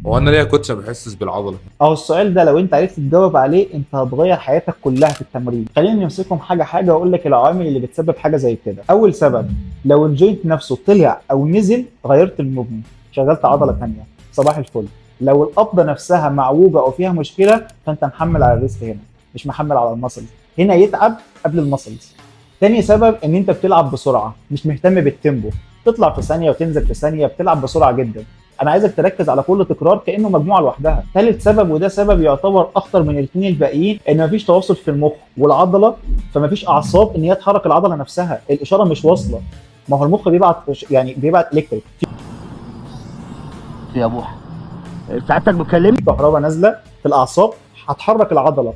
هو انا ليا coach ما بحسش بالعضله؟ اهو السؤال ده لو انت عرفت تجاوب عليه، انت هتغير حياتك كلها في التمرين. خلينا نمسكهم حاجة حاجة واقول لك العوامل اللي بتسبب حاجة زي كده. اول سبب، لو ال joint نفسه طلع او نزل، غيرت ال movement، شغلت عضلة ثانيه، صباح الفل. لو القبضة نفسها معوجة او فيها مشكله، فانت محمل على ال wrist هنا، مش محمل على ال muscles. هنا يتعب قبل ال muscles. تاني سبب، ان انت بتلعب بسرعه، مش مهتم بال tempo، تطلع في ثانية وتنزل في ثانيه، بتلعب بسرعة جدا. انا عايزك تركز على كل تكرار كانه مجموعة لوحدها. ثالث سبب، وده سبب يعتبر اخطر من الاثنين الباقيين، ان مفيش تواصل في المخ والعضله، فمفيش اعصاب ان هي تحرك العضلة نفسها، الاشارة مش واصله. ما هو المخ بيبعت، يعني بيبعت electric يا بوحة، سعادتك بتكلمني؟ كهرباء نازله في الاعصاب هتحرك العضله.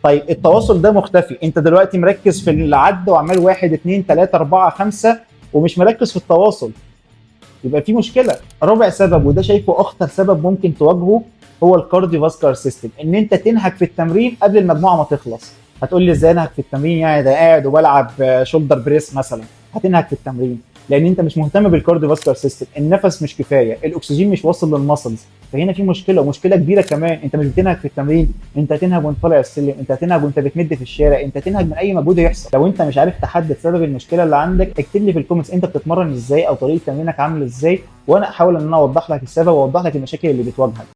طيب، التواصل ده مختفي. انت دلوقتي مركز في العد وعمال واحد، اتنين، تلاته، اربعه، خمسه، ومش مركز في التواصل، يبقى في مشكله. رابع سبب، وده شايفه اخطر سبب ممكن تواجهه، هو ال cardiovascular system، ان انت تنهك في التمرين قبل المجموعة ما تخلص. هتقول لي ازاي انهك في التمرين؟ يعني ده قاعد وبلعب shoulder press مثلا. هتنهك في التمرين لان انت مش مهتم بال cardiovascular system، النفس مش كفايه، الاكسجين مش واصل لل muscles، فهنا في مشكله، ومشكلة كبيرة كمان. انت مش بتنهك في التمرين، انت هتنهج وانت طالع السلم، انت هتنهج وانت بتمد في الشارع، انت هتنهج من اي مجهود يحصل. لو انت مش عارف تحدد سبب المشكلة اللي عندك، اكتب لي في ال comments انت بتتمرن ازاي او طريقه تمرينك عامل ازاي، وانا احاول ان انا اوضح لك السبب واوضح لك المشاكل اللي بتواجهك.